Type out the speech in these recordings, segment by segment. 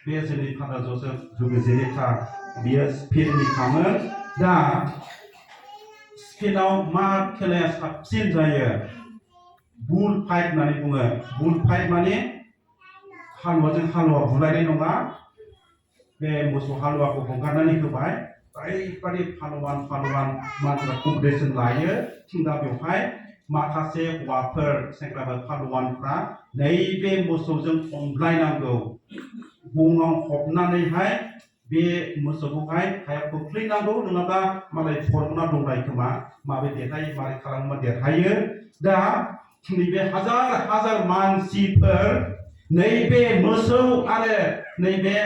बे जोंनि father Joseph जुगेजेरेथा बियो स्पेननि खामोन दा स्पेनाव मा खेलाया साबसिन जायो बुल फाइट होननानै बुङो बुल फाइट माने हालुवाजों हालुवा बुलायनाय नङा बे मोसौ हालुवाखौ हगारनानै होबाय ओरैबादि फालुवान मानसिफ्रा कम्पिटिसन लायो दा बेवहाय माखासे हौवाफोर सेंग्राफोर फालुवानफ्रा नैबे मोसौजों खमलायनांगौ गङाव हबनानैहाय बे मोसौखौहाय हायाव खोख्लैनांगौ नङाब्ला मालाय फरमना दंलाय खोमा माबे देरहायो मारै खालामोबा देरहायो दा नैबे हाजार मानसिफोर नैबे मोसौ आरो नैबे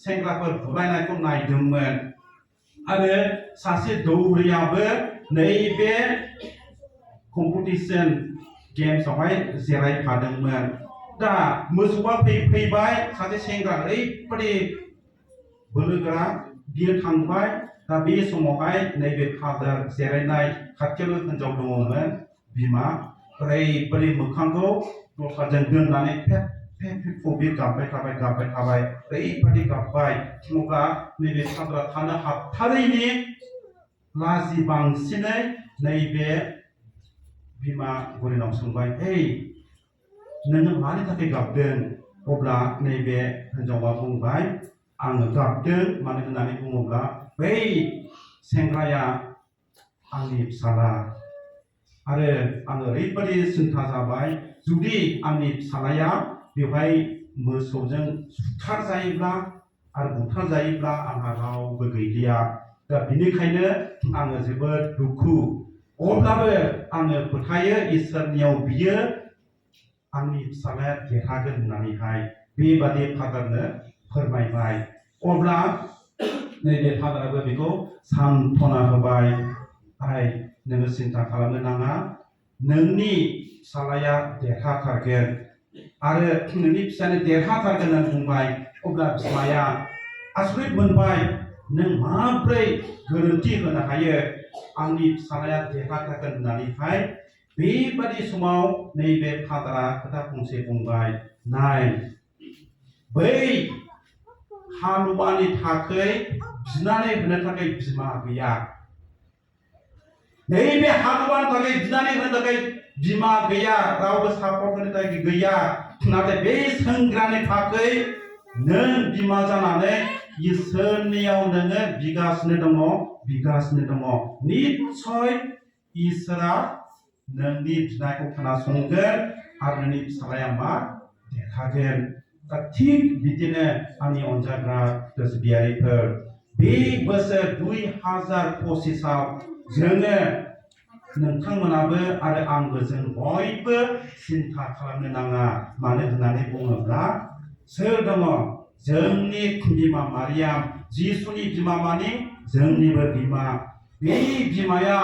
सेंग्राफोर बुलायनायखौ नायदोंमोन आरो सासे दौरियाबो नैबे कम्पिटिशन गेम्सआवहाय जिरायफादोंमोन दा मोसौआ फैबाय सासे सेंग्रा ओरैबादि बोलोगोरा बियो थांबाय दा बे समावहाय नैबे फादार जिरायनाय खाथियावनो हिनजाव दङमोन बिमा ओरैबादि मोखांखौ दस्राजों दोननानै बे गाबबाय थाबाय ओरैबादि गाबबाय अब्ला नैबे फादारा थानो हाथारैनि लाजि बांसिनै नैबे बिमा बुरैनाव सोंबाय नोङो मानि थाखाय गाबदों अब्ला नैबे हिनजावा बुंबाय आङो गाबदों मानो होननानै बुङोब्ला बै सेंग्राया आंनि फिसाला आरो आङो ओरैबादि सिन्था जाबाय जुदि आंनि फिसालाया बेवहाय मोसौजों सुथारजायोब्ला आरो बुथारजायोब्ला आंहा रावबो गैलिया दा बिनिखायनो आङो जोबोद दुखु अब्लाबो आङो फोथायो इसोरनियाव बियो आंनि फिसालाया देरहागोन होननानैहाय बेबादि फादारनो फोरमायबाय अब्ला नैबे फादाराबो बेखौ सान्त्वना होबाय नोङो सिन्था खालामनो नाङा नोंनि फिसालाया देरहाथारगोन आरो नोंनि फिसायानो देरहाथारगोन होननानै बुंबाय अब्ला बिमाया आसरित मोनबाय नों माब्रै गोरोन्थि होनो हायो आंनि फिसालाया देरहाथारगोन होननानैहाय बेबादि समाव नैबे फादारा खोथा फंसे बुंबाय नाय बै हालुवानि थाखाय बिनानै होनो थाखाय बिमा गैया नैबे हालुवानि थाखाय बिनानै होनो थाखाय बिमा गैया रावबो सापर्ट होनो थाखाय गैया नाथाय बे सेंग्रानि थाखाय नों बिमा जानानै इसोरनियाव नोङो बिगासिनो दङ निस्सय इसोरा नोंनि बिनायखौ खोनासंगोन आरो नोंनि फिसालाया मा देरहागोन दा थिग बिदिनो आंनि अनजाग्रा गोसोबियारिफोर बे बोसोर 2025आव जोङो नोंथांमोनाबो आरो आंबो जों बयबो सिन्था खालामनो नाङा मानो होननानै बुङोब्ला सोर दङ जोंनि बिमा मारियाम जिसुनि बिमा माने जोंनिबो बिमा बे बिमाया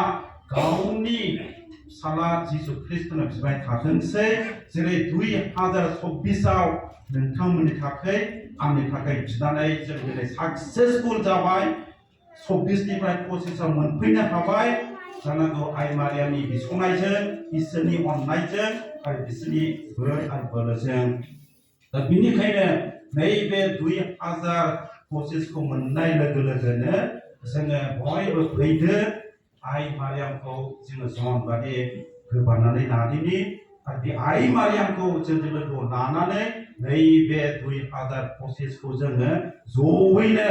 गावनि फिसाला जिसु ख्रिस्टनो बिबाय थाथोंसै जेरै 2026आव नोंथांमोननि थाखाय आंनि थाखाय बिनानै जों दिनै साक्सेसफुल जाबाय 26निफ्राय 25आव मोनफैनो हाबाय जानांगौ आइ मारियामनि बिसनायजों इसोरनि अननायजों आरो बिसोरनि बोर आरो बोलोजों दा बिनिखायनो नैबे 2025खौ मोननाय लोगो लोगोनो जोङो बयबो फैदो आइ मारियामखौ जोङो जनबादि गोबानानै लादिनि आरो बे आइ मारियामखौ जों लोगोआव लानानै नैबे 2025खौ जोङो जयैनो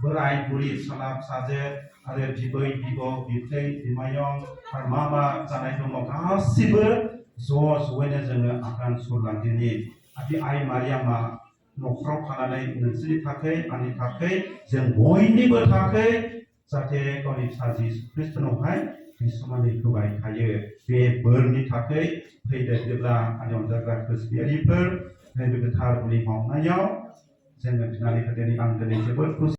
बोराय बुरि फिसाला फिसाजो आरो बिबै बिबौ बिबथै बिमायं आरो मा जानाय दङ गासिबो ज'यैनो जोङो आगान सुरलांदिनि बे आइ मारियामा न'खराव थानानै नोंसोरनि थाखाय आंनि थाखाय जों बयनिबो थाखाय जाहाथे गावनि फिसा जिसु ख्रिस्टनावहाय बिसमानै होबाय थायो बे बोरनि थाखाय फैदो जेब्ला आंनि अनजाग्रा गोसोबियारिफोर नैबे गोथार बुलि बावनायाव जोङो बिनानै होदोनि आं दिनै जोबोद खुसि